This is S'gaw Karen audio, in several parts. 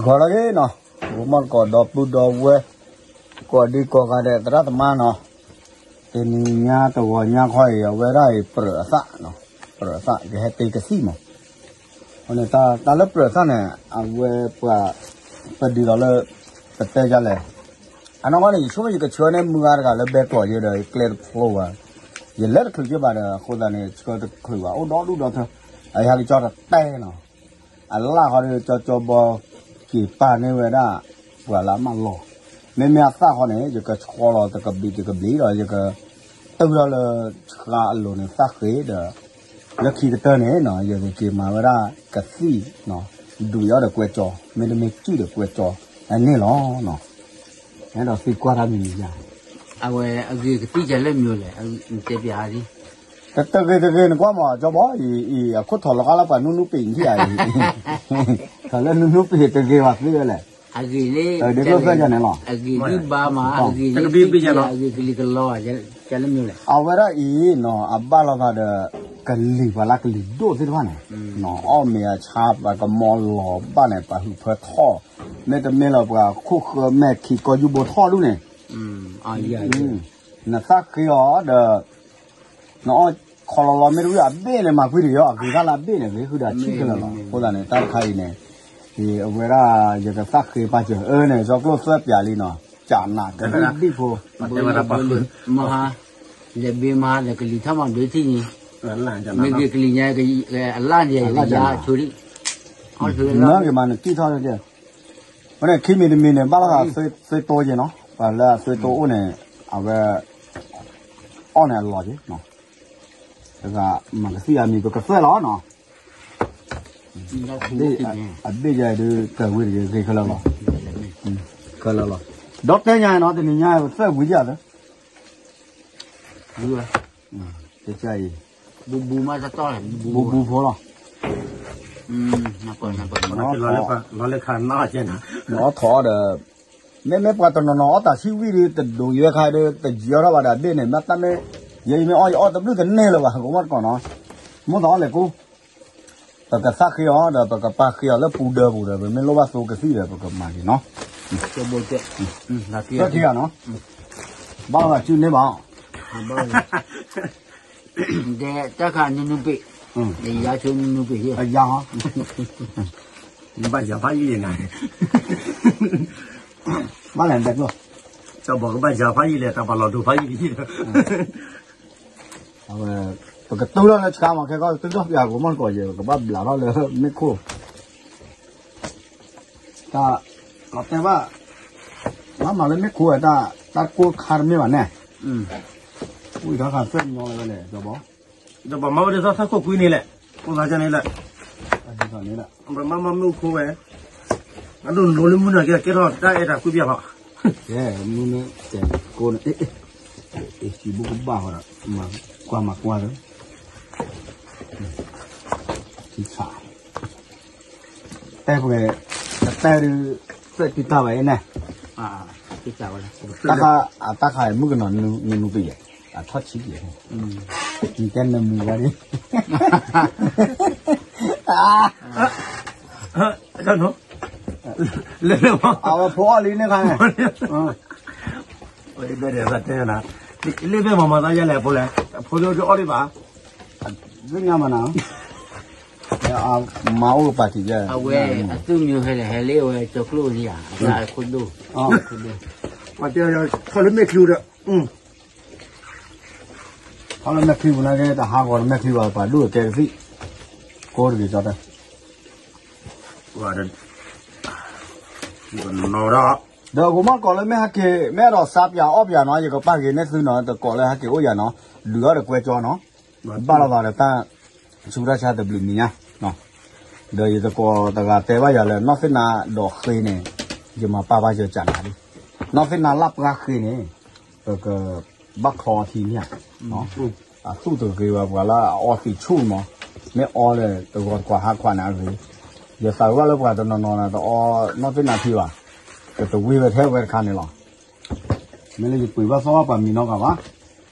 ဂီၤလၢအဂ့ၤနီၤ, ဂီၤမီၢ်တကိးဒီပုၢ်ဒီဝဲၢ်, ကိးဒံကိးဂၤဒဲးသရၣ်သမါနီၤ, တနံၤညါတဂီၤညါခီအံၤ အဝဲဒၣ်အံၤပြၢးအသၣ်နီၤ, ပြၢးအသၣ် ယဟဲတ့ကသံၣ်မး, အဃိန့ၣ် တၢ်လၢပြၢးအသၣ်န့ၣ် အဝဲပှၤ ပဒ်သိးလၢ ပတဲဒ်လဲၣ်, အနီၢ်ကီၢ်န့ၣ် ယဆိကမိၣ်ယကဆှၢန့ၢ် မုၢ်ဂၤတဂၤလၢဘဲကျိးယဲဒီး ကျဲတဖျိဘၣ်, ယလဲၤတချုးက့ဘၣ်ဒီး အဃိသတးန့ၣ် ဆှၢတချုးဘၣ် အိၣ်ဒီဒူၣ်ဒီထၢ, အယၤကကၠီတတဲနီၤ အလၢ်ဃီဒီး ကၠီကၠီဘီ က့ၤပာ်န့ၢ်ဝဲဒၣ် ပှၤလၢအမၢလီၤ, မ့မ့ၢ်အသၣ်ဃီန့ၣ် ယကဆှီလီၤတကဘျံးတကဘျံးဒီး ယက တုၤလီၤလၢဆှါအလိၤန့ၣ် သၣ်ဃ့ဒီး လၢခံကတၢၢ်န့ၣ်နီၤ ယကက့ၤမၤဝဲဒၣ်ကသံၣ်နီၤ, ဒုးအီၣ်ဒီးကွဲကၠီ, မ့တမ့ၢ်စုၣ်ဒီးကွဲကၠီ အန့ၣ်လီၤနီၤ, အဲၣ်ဒိးသံကွၢ်တၢ်မံၤမံၤယၤ, အဝဲအဂ့ၤကသံၣ်ကလဲၣ်မ့ၢ်လဲၣ်, တဲပျးဒ် တဂ့ၤတဂ့ၤနကွၢ်မး ကၠီဘီ အံၤ အံၤ အခိၣ်ထီၣ်လီၤဃာ်လၢပှၤနူနူပံာ်နထံၣ်ဧါအံၤ, ထီၣ်လၢနူနူပံာ်တဂ့ၤဘၣ်သ့ဝဲလဲၣ်, အဂ့ၤလၢ ဒ်ကျိၣ်စၢ်ယၤန့ၣ်လီၤ, အဂ့ၤဒ်ဘါမး အဂ့ၤဒ်ပံာ် အဂ့ၤကလံၤကလီ ကလဲၣ်မ့ၢ်လဲၣ်, အဝဲဒၣ်အံၤနီၤ အဘၣ်လိာ်သးဒီး ကလံၤပှၤလၢကလံၤဒိၣ်သ့ၣ်တဖၣ်န့ၣ်, အီၣ်မ့ၤအဆါ ပှၤကမီလီၤဘၣ်န့ၣ် ပှၤဟုးဖၢထီၣ်, မ့တမ့ၢ်လၢပှၤခိၣ်ဃၢမဲာ်ခံကီၢ်ယူဘိထီၣ်ဒူၣ်န့ၣ် နသၣ်ဃ့အီၤဒီး နအီၣ်ခီလီၤလီၤ မ့ၢ်တဝံၣ်အဘ့ၣ်န့ၣ် မၤကွံာ်တဂ့ၤအီၤ အဂ့ၤတၢ်လၢအဘ့ၣ်န့ၣ် ဂ့ၤဃုာ်ဒီးအဆံၣ်ကလၢာ်လီၤ. အဃိသတးန့ၣ် တၢ်တခါအံၤန့ၣ် အဝဲဒၣ် ယကသၣ်ဃ့ပာ်စၢၤအၢန့ၣ် စီကျိၣ်သၢပျးလံနီၤ ကနးကဘံၣ်ဖိ မဟါ လဲၤဘ့မဟါ လဲၤကလံၤထီၣ်မးဘ့ထံၣ်န့ၣ် မ့ၢ်ဂ့ၤကလံၤညါ အလၣ်န့ၣ် ယၤဆိဒံး နဂ့ၤမးနတံၢ်ထီၣ် အဃိန့ၣ် ခံမံၤတမံၤန့ၣ် ဘၣ်လီၤသး သုတိယဲၢ်နီၤ ပှၤလၢအသုတိအိၣ်န့ၣ် အဝဲ အီၣ်န့ၣ်အလီၤက့ၤ တဂၤမၤကသံၣ်အမံၤ ပကသွဲၣ်လီၤနီၤ အဘ့ၣ်ယဲဒုး ကဝံၤတဂ့ၤ ဂ့ၤခဲလၢာ်လီၤ ခဲလၢာ်လီၤ ဒီးတဲညါနီၤ တနံၤညါ ပသွဲၣ်ဝံၤယၤလၢ တအံၤ ဘူဘူဖိလီၤ လီၤလၢခါနီၤ နအီၣ်ထီၣ်ဒီး မ့မ့ၢ်ပှၤတနီၤနီၤ အီၣ်တၢ်ဆံၣ်ဝံၣ်ဒီး တဒိးယဲခါဒီး တယံၤအီၣ်ထီၣ်ဘၣ်ဒီး အဘ့ၣ်န့ၣ် မ့တမ့ၢ် ယဲအံၤမ့ၢ်အီၣ် ယအီၣ်တဘျုးတန့ၢ်လၢၤဘၣ် ကိးမီၢ်တကိးနီၤ မိၢ်သးအီၣ်လဲၤကူ ပကသၣ်ဃ့အီၤဒီး ပကပာ်ဃ့အီၤလၢပူၤဒၢပူၤဒီး ပမ့ၢ်လိၣ်ဘၣ်သိကသံၣ်ဒီး ပကမၤက့ၤနီၤ သၢထံဂၤနီၤ ဘၣ်လီၤဘၣ်စုန့ၢ်ဘၣ် ဒီးတၢ်ခါနူနူပ့ၢ် ယၤဆိနူနူပ့ၢ် ယၤဟီ ဘၣ်ယၤဖးယံာ်နၤ ဘၣ်လဲၣ် တၢ်ဘီကဘၣ်ယၤဖးယံာ်လဲၣ် တၢ်ဘၣ်လီၤဒိၣ်ဖးယံာ်လံ အဝဲ ပကတုၤထီၣ်လၢဆှါမး ခဲကီၢ်တုၤထီၣ်ပၠးကိးမီၢ်ကိးယဲၢ် ပကဘၣ်ဘျးထီၣ်လၢမ့ၢ်ခိၣ် တၢ် လီၤတဲာ်ဘၣ် မၤမၤလၢမ့ၢ်ခိၣ်ဝဲ တၢ်ကိၢ်ခါတမ့ၢ်ဘၣ်န့ၣ် ဝံၤထီၣ်ခါသၢညီလၢဝဲလဲၣ် ဒီးဘီ ဒီးပမၤဝဲဒ်သိးသၣ်ခိၣ်ကွံန့ၣ်လဲၣ် ကိးသးကန့ၣ်လဲၣ် ပမၤမၤမ့ၢ်ခိၣ်ဝဲ အဒိၣ်လိၤလၢမုၢ်နၤက့ ကဲထီၣ်တၢ်အဲၣ်တၢ်ကွံပျဲၢ်ဖး ကဲ မုၢ်နၤကဲကိးန့ၣ် အ့ၣ် စံးဘိကဘၣ်ဃီဒီး မၤကွၢ်မၤကွၢ်လၢ ထံဆး တဲပှဲၤ တတဲဒုး သွဲၣ်တံၢ်တၢ်ဘၣ်အံၤန့ၣ် တၢ်ခါ အတၢ်ခါအံၤမုၣ်ကနီၤနူနူပံၤလဲၣ် အထီၣ်ဆံးက့ၤ နတဲနမုာ်ဝဲဒၣ် အဝဲဖိအီၣ်လံန့ၣ်ခါန့ၣ် လ့ၣ်ဘဲမၤမၤသးယဲလဲၣ်ဖိလဲၣ် အဖိလၢအီၣ်ဒံးဘၣ် သ့ၣ်ညါမနုၤ မၤအိၣ်ပာ်တံၢ်ယဲ အဝဲ အသူၣ်မံၤဟဲလဲၣ် ဟဲလ့ၣ်အဝဲကၠီကျိၣ်န့ၣ်ဧါ အခိၣ်ဒိၣ် ပှၤတဲ ထီၣ်လၢမဲာ်ချံဒီး ထီၣ်လၢမဲာ်ချံပူၤနာ်က့ တဟးဂီၤတမဲာ်ချံဘၣ် ပှၤဒူၣ်အကဲကသံၣ် ကိးတဂ့ၤကၠီတဲ ဒီးအကမီၢ်ကိးလၢမ့ၢ်ဟဲက့ၤ မ့ၢ်အဲၣ်ဒိးစါပၠးအီၣ်ပၠးနီၤ ယကပာ်ဂ့ၤန့ၢ်သုနီၤ တကိးလၢဟဲက့ၤအိၣ်ယၤနီၤ ဒုးအီၣ်ဒီးကွဲကၠီနီၤ ဘၣ်လိာ်သးဒီးတၢ်ဆူးတၢ်ဆါတဘျုးမံၤညါ ဒီးယသကိးတဂၤတဲဘၣ်ယၤလၢ နီၢ်သ့ၣ်နၤဒီးဃ့န့ၣ် ယမၤပာ်ဘၣ်ယကနၤလံ နီၢ်သ့ၣ်နၤလၢပှၤဃ့န့ၣ် ပကဘၣ်ချီအထံမ့ၢ်ဧါ အသူၣ်တဂ့ၤဘၣ် ပှၤလၢအအီသံးဆူၣ်မး မ့ၢ်အီလၢတဂီၤတခွးဟါခွးန့ၣ်အဂ့ၤ ယသးဝဲလၢပှၤတနီၤနီၤန့ၣ် တအီနီၢ်သ့ၣ်နၤထံဘၣ် ကတဝံၤဝဲထဲဝဲတခါန့ၣ်လီၤ မ့ၢ်လၢယပှ့ၤဘၣ်သီဘၣ်ပှၤမံၤနီတဂၤဘၣ် နီၢ်သ့ၣ်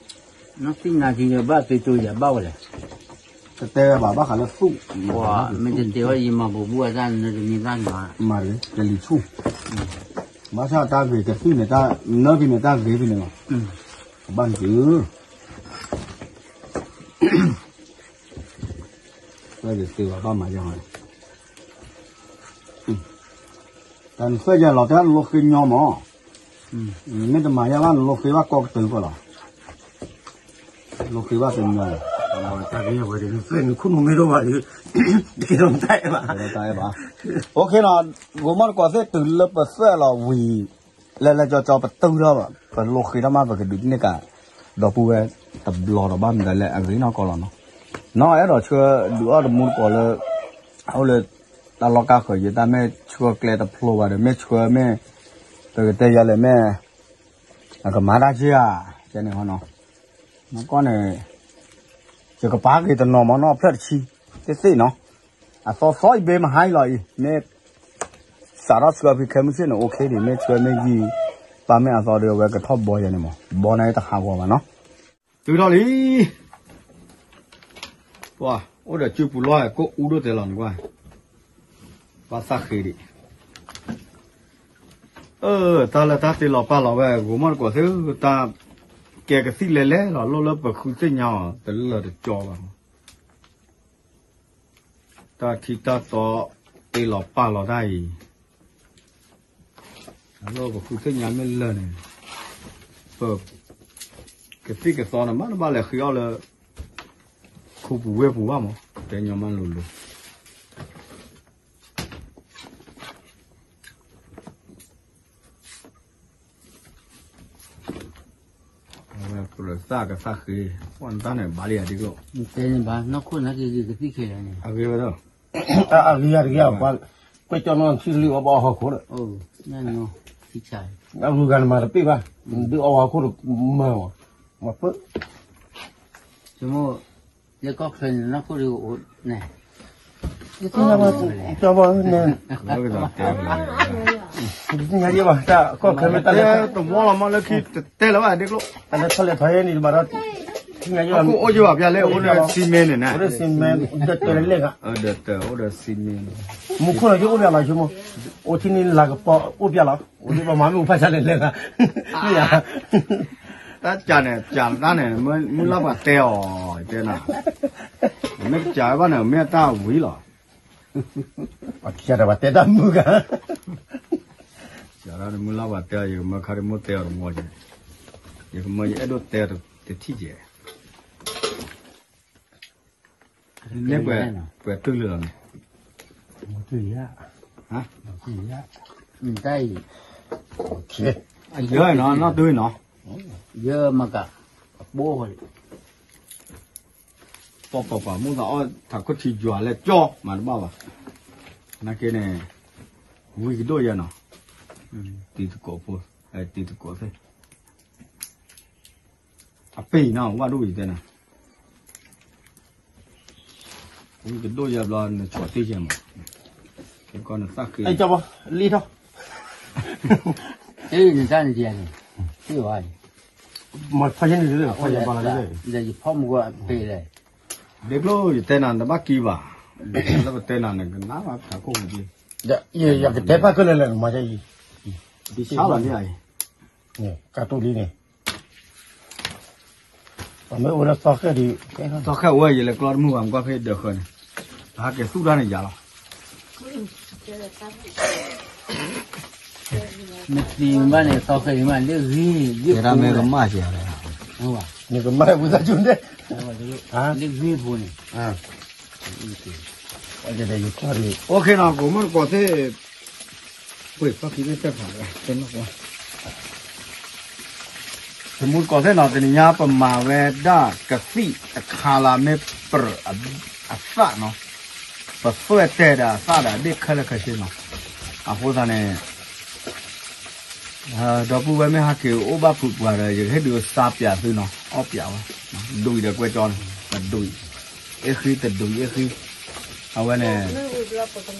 နၤထံဒီးဘၣ်သ့တိယၤဘၣ်ဝဲလဲၣ် တတဲဝဲဘၣ် ဘၣ်ဃးလၢသူၣ်, မ့ၢ်တတဲဝဲ ယမၤဘိးဘုအတၢ်နတမ့ၢ်ဘၣ်န့ၣ်ဘၣ်, မၤတဂ့ၤ ကလံၤဆူၣ်, ဘၣ်ဆၣ်တၢ်ဂ့ၤကသံၣ်န့ၣ် တၢ်နၢဖံန့ၣ်တၢ်ဂ့ၤဖံန့ၣ်လီၤ, ကဘၣ်န့ၣ်က့ၤ, ဝဲက့ၤသ့ဘၣ် ဘၣ်မၤယါဟီ, တၢ်နသၢယၤလီၤ တဲနလိဃ့ညီမး, မ့ၢ်တမၤယါဘၣ် နလိဃ့ဘၣ်ကီကတၢၢ်ကီလီၤ, လိဃ့ဘၣ်တညီလီၤ, တၢ်ဂ့ၤဝဲဒ်နသၢနခိၣ်နူာ်မ့ၢ်တအိၣ်ဘၣ်ဒီး, တကဲထီၣ်တၢ်အဲၣ်ဘၣ်, တၢ်အဲၣ်ဘၣ်, အိၣ်ခ့နီၤ, ဂိၤမီၣ်တကိးသ့ၣ်တုၤလၢပသၢလီၤဝံၤ, လဲၤလဲၤကၠီကၠီပတုၤထီၣ်ဘၣ် ပလိဃ့ထီၣ်မး ပကဒုးန့ၢ်ကး, ဒီပုၢ်ဝဲၢ်တဘျီဒီးဘၣ်မနုၤလဲၣ် အဂ့ၤနီၢ်ကီၢ်လီၤနီၤ, နီၢ်အဲၣ်ဒိးဆှၢဒုးအီၣ်တမူတကိးလၢ အအိၣ်လၢ တၢ်လီၢ်ကါဃၢၤယဲ တၢ်မ့ၢ်ဆှၢကျဲတဖျိဘၣ်ဒီး မ့ၢ်ဆှၢမ့ၢ်, ပကတဲယၤလဲၣ်မ့ၢ်, အကမၤတၢ်က့ဧါ, ကဲန့ၣ်ဟီနီၤ, နီၢ်ကီၢ်န့ၣ်, ယကပာ်က့ၤတနီၤမးနီၢ်ဖျၢၣ်တဆံ, သ့သ့နီၤ, အသီသီအံၤဘ့မဟါအံၤလီၤအံၤ မ့ၢ် စးထီၣ်ဆှၢဖံခဲမုၢ်ဆ့ၣ်န့ၣ် အိၣ်ခ့ဒံး မ့ၢ်ဆှၢမ့ၢ်ယံာ်, ပာ်မ့ၢ်အသီဒီးအဝဲကထီၣ်ဘီယဲန့ၣ်မး ဘီန့ၣ်တဟးဂီၤဘၣ်နီၤ, တုၤထီၣ်လံ ပှၤ, အိၣ်ဒီးစုပူၤလီၢ် ကိၣ်အူဒိၣ်တဲလီၤနကွၢ်, ပှၤသးဃ့ဒံး, အၢ တၢ်လၢတၢ်တ့လီၤပာ်လီၤဝဲ ဂိၤမီၣ်တကိးသ့ၣ်ဧၢ တၢ်ကဲကသံၣ်လဲၤလဲၤလီၤ လိၣ်လၢပဃုသ့ၣ်ညါအီၤ တလၢာ်တကၠီဘၣ်မး, တၢ်ထံတၢ်တီတ့လီၤပာ်လီၤတၢ်အံၤ အလီၢ်ပဃုသ့ၣ်ညါမ့ၢ်လၢာ်န့ၣ်, ပကသံၣ်ကသီန့ၣ် မ့ၢ်တဘၣ်လဲၤဃ့အီၣ်လၢ ခူပူၤဝ့ၢ်ပူၤဘၣ်မး တဲညီမးလိၤလိၤ, အဝဲကြၢးသၣ်ကသၣ်ဃ့, ပှၤနတၢ်န့ၣ်ဘၣ်လံဧါဒ်ကျိၣ်, တဲန့ၣ်ဘၣ် နီၢ်ခိၣ်နက့ၤကသံၣ်ခဲလၢာ်န့ၣ်, အဂ့ၤဝဲဒၣ်, အဂ့ၤယၤတဂ့ၤ, ကွဲးကၠီနီၢ်ထံလံအဘၣ်အီၣ်ဟီၣ်ခိၣ်ဒီး, အဂုၤဂၤနမၤတပ့ၢ်ဘၣ်, ဒုးအီၣ်ဟီၣ်ခိၣ်ဒီးမၤ, မၤပၢၢ် ယမိၢ်, လၢကီၢ်ချၢန့ၣ် နီၢ်ခိၣ်ဒီးအိၣ်န့ၣ်, ယသ့ၣ်ညါဘၣ်, ကၠီဘၣ်န့ၣ်, ယသ့ၣ်ညါယဲဘၣ် တၢ်ကီၢ်ချၢမ့ၢ်တၢ်လၢ, တမီလီၤမးလၢခံတတဲလၢၤဘၣ်ဒ့ကျိၣ်, တၢ်လၢထီၣ်လဲၤထီၣ်ယဲန့ၣ် ယဘၣ်ဒီး, သ့ၣ်ညါယဲဘၣ်, အိၣ်ယဲဘၣ်ဖျါလၢအိၣ်ဒီးစံမ့ၢ်န့ၣ်, အိၣ်ဒီးစံမ့ၢ်, ဒီးတၢ်လဲၤဂၤ, အိၣ်ဒီးစံမ့ၢ်, မူခိၣ်လီၤယအိၣ်ဘၣ်လီၤယမိၢ်, အိၣ်ထံန့ၣ်လၤကပီၤအိၣ်ဘၣ်လီၤ, အိၣ်ဒီးပမၤမ့ၢ်အိၣ်ဖးဆါလဲၤလဲၤဂၤ, မ့ၢ်ယၤ တၢ်ကးန့ၣ် ကးတၢ်န့ၣ် မုၢ်လၢ်ပှၤတဲအီၤ, တဲနၤ, မ့ၢ်ကးဝဲဘၣ်န့ၣ် မ့ၢ်တၢ်ဝံၤလီၤ, ပှၤတဲတၢ်မုၢ်ဂၤ, ကးတၢ်န့ၣ် မုၢ်လၢ်ပှၤတဲအီၤ ယကမၢခါဒ်မိၢ်တဲအီၤတဝီကဲ, ယကမၢယအဲၣ်ဒိးတဲအီၤတထံၣ်ကဲ, န့ၣ်ပှဲၤတုၤလၢလီၤန့ၣ်, တၢ်အံၤ, အယၢၤနီၤ နီၢ်တုၤနီၤ, ယၢၤမကၤ, အပိၢ်, ပှၤပှၤပှၤ မိၢ်သးအီၣ်ထးခိၣ်ထံယွၤလဲၣ်ကၠီ မၤတဘၣ်ဘၣ်, နာ်က့န့ၣ်, ဝံၤကဒိၣ်ယဲနီၤ, တံၤသကိးဖိ, တံၤသကိးသ့ၣ် အပ့ၤနီၤ ဝၣ်ဒိၣ်ယတဲနၤ, ဝံၤကဒိၣ်ယဲဘျီ နဆီၣ်တ့ၢ်ယဲမး, ကီနသၣ်ဃ့, လံထီၣ်, နတၢ်နဒံးန့ၣ်, သ့ဝဲ, မၤဖးယဲန့ၣ်, ယဖီၣ်မူကီၢ်အပ့ၤလဲၣ်, ဒ့ကျိ ယတဲနၤ နဘၣ်ကံဘၣ်, လၢပတဲနၤန့ၣ် ကနၣ်ဘၣ်တၢ်ခိၣ်ပူၤ, ယကတဲဖးခဲလၢာ်လၢနမၤအံၤ, ဒ်ဆါလီၤန့ၣ်အံၤ, ကတိၤလံန့ၣ် ပမ့ၢ်အိၣ်လၢသီဃဲၣ်ဒီး, သီဃဲၣ်ဝဲယလဲၤကျီတမုၢ်ဘၣ် မကွၢ်ဖဲဒၢးဃၢၤန့ၣ်, ဟးက့ၤသူၣ်တၢ်န့ၣ်ယၤလီၤ, နသံမ့ၢ်ဘၣ်န့ၣ် သီဃဲၣ်မ့ၢ်လၢဂ့ၤ, ယကမၤဝံသးစူၤန့ၣ်, လၢဂ့ၤဖိန့ၣ်, အိၣ်ခ့နီၤ ကိးမုၢ်တကိးသ့ၣ်, ပှ့ၤဖီၣ်ခံသ့ၣ်တဖၣ်, တမုၢ်တကိးသ့ၣ်နီၤ တနံၤညါပမၤဝဲဒၣ်ကသံၣ်တခါလၢမ့ၢ်ပြၢၤ, အသၣ်နီၤ, ပသွဲၣ်တဲာ်ဒီးအသၣ်ဒီးအဒ့ၣ်ခဲလၢာ်ခဲဆ့နီၤ, အဃိသတးန့ၣ် ဒီပုၢ်ဝဲၢ်မ့ၢ်ဟးက့ၤအိၣ်ဘၣ်ဖုးပှၤဒီး ယကဟ့ၣ်ဒုးစါပၠးသုနီၤ အီၣ်ပၠးဝဲ, ဒုးအံၤဒီးကွဲကၠီန့ၣ် တဒုးအံၤ, အ့ၣ်ဃံတဒုးအံၤ အ့ၣ်ဃံ, အဝဲန့ၣ်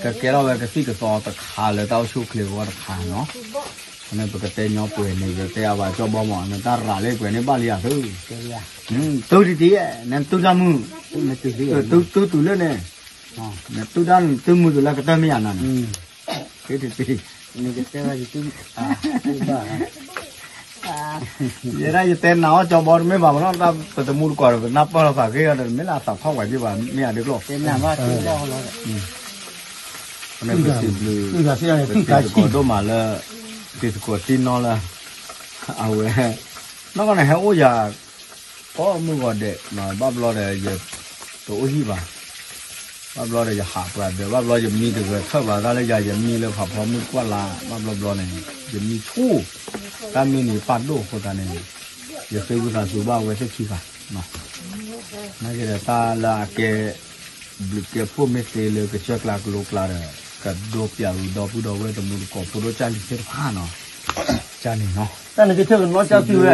ကကဲထီၣ်ဝဲကသံၣ်ကသီတခါလၢတၢ်အိၣ်ဆူၣ်အိၣ်ချ့အဂီၢ်တခါနီၤ, န့ၣ်ပကတဲညီပှဲၤန့ၣ် ပတဲအဝဲကၠီဘီမး နတၢ်ရၤလၢပှဲၤန့ၣ်ဘၣ်လံယၤသု, တုၤတံၢ်တံၢ် နတုၤတၢ်မုၢ် နတူၢ်လၢ တူၢ်တူၢ်လၢန့ၣ်, နတူၢ်ဒၣ်နတူၢ်မုၢ်ကလၢကတၢၢ်မ့ၢ်ယၤနၤန့ၣ်, နကတဲဝဲယတူၢ်, ယဲဒၣ်ယတဲနၤအီၣ်ကၠီဘီတမ့ၢ်ဘၣ်မနီၤ, တၢ်ပတမူတကိးဒီး ပနၢ်ပၢၢ်လီၤသးဂ့ၤဒီး မ့ၢ်လၢအသးခီၣ်ဝဲဒံးဘၣ် မ့ၢ်ယၤဒ်ကျိၣ် ပစံးဘျုး, ပစံးဘျုးဒိၣ်မးလၢ တံၤသကိးတံၤနီၢ်လၢ အဝဲ နီၢ်ကီၢ်န့ၣ်ဟဲအိၣ်ယၤ ကိးမုၢ်ဂီၤဒဲး, ဘၣ်ဘျီဒီး ယတအိၣ်ဟံၣ်ဘၣ်, ဘၣ်ဘျီဒီး ယဟးပှၤဒီး ဘၣ်ဘျီယမံတဂဲၤထၢၣ်ဘၣ်သးလၢယၤ ယမံလၢဖးဖီမုၢ်ကွၢ်လၢ် ဘၣ်ဘျီဘျီန့ၣ် ယမံဆူၣ်, တၢ်မံန့ၣ်ပာ်ဒိၣ်အဃိသတးန့ၣ် ယဃ့ဝံသးစူၤဘၣ်ဝဲသ့ၣ်ခံဂၤ နာ်က့ဒီးတၢ်လၢအကဲ ဘျုးကဲဖှိၣ်မ့ၢ်သ့လၢကစၢၢ်ကျါကလိကျါဒီး ကဒိးပျးဝံၤဒီပုၢ်ဒီဝဲၢ်တမူတကိးဖိဒိၣ်ကၢ်လံၤသ့ၣ်တဖၣ်နီၤ, ကန့ၣ်နီၤ, တၢ်နကထၢၣ်ကနီၢ်ကၢ်သံဝဲ,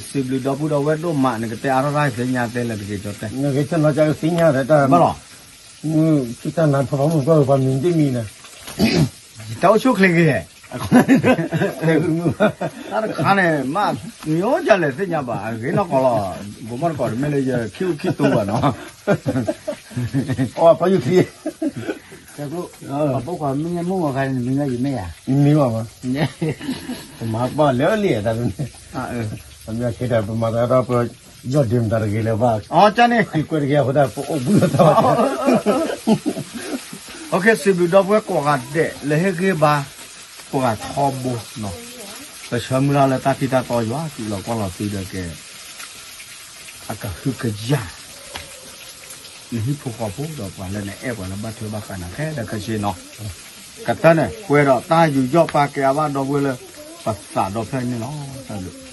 စံးဘျုးဒီပုၢ်ဒီဝဲၢ်ဒိၣ်မး နကတဲအါထီၣ်တၢ်သ့ၣ်ညါတဲလၢတက့ၤကၠီတဲ, နကထၢၣ်နီၢ်ကၢ်ကသ့ၣ်ညါဒီးတၢ်ဘၣ်လီၤ, မုၢ်ခံတၢ်နါဖီဖီမုၢ်ကွၢ်ပှၤမံၤတမံၤန့ၣ် ယတၢ်အိၣ်ဆူၣ်ချ့ဂ့ၤ တၢ်တခါန့ၣ် မ့ၢ်မ့ၢ်အိၣ်ဒ်လဲၣ်သ့ၣ်ညါဘၣ် အဂ့ၤနီၢ်ကီၢ်လီၤ, ဘိးမီၢ်တကိးတမ့ၢ်လၢယခံအိၣ်ခံတူဘၣ်နီၤ, အီပှၤယူၤခံ, ပှၤပိာ်ခွါမ့ၢ်မ့ၢ်ဂီၤခါန့ၣ် မ့ၢ်မ့ၢ်ယမ့ၢ်ဧါ, မ့ၢ်ဘၣ်မး, ပမၤပာ်လၢလံတၢ်တမ့ၢ်, ပမ့ၢ်ခဲဒီး ပမၤသးဒီးပ ယီၢ်ဒ့မတၤတဂ့ၤလၢၤဘၣ်, ဃ့ကွဲတဂ့ၤအဃိသတး ပအိၣ်ဘှံးလီၤတၢ်ဘၣ်, စံးဘျုးဒီပုၢ်ဝဲၢ်ကိးဂၤဒဲး လၢဟ့ၣ်ဂံၢ်ဘါ ကိးဂၤထီဘိ, ပဆၢမုၢ်လၢ်လၢတၢ်ထံၣ်တၢ်တီယွၤ ကံၣ်လီၤကွၢ်လီၤသုဒီးကဲ အကဟုကယာ် နဟံၣ်ဖိဃီဖိဒီးပှၤလၢနအဲၣ်ပှၤလၢဘၣ်ထွဲဘၣ်ဃးနၤခဲလၢာ်ခဲဆ့နီၤ, ကတၢၢ်န့ၣ် ပှဲၤဒီးတၢ်ယူးယီၣ်ပာ်ကဲအဘၣ်ဒီပုၢ်ဝဲၢ်လၢ ပသးဒီဖျၢၣ်န့ၣ်လီၤ, တၢ်ဘျုး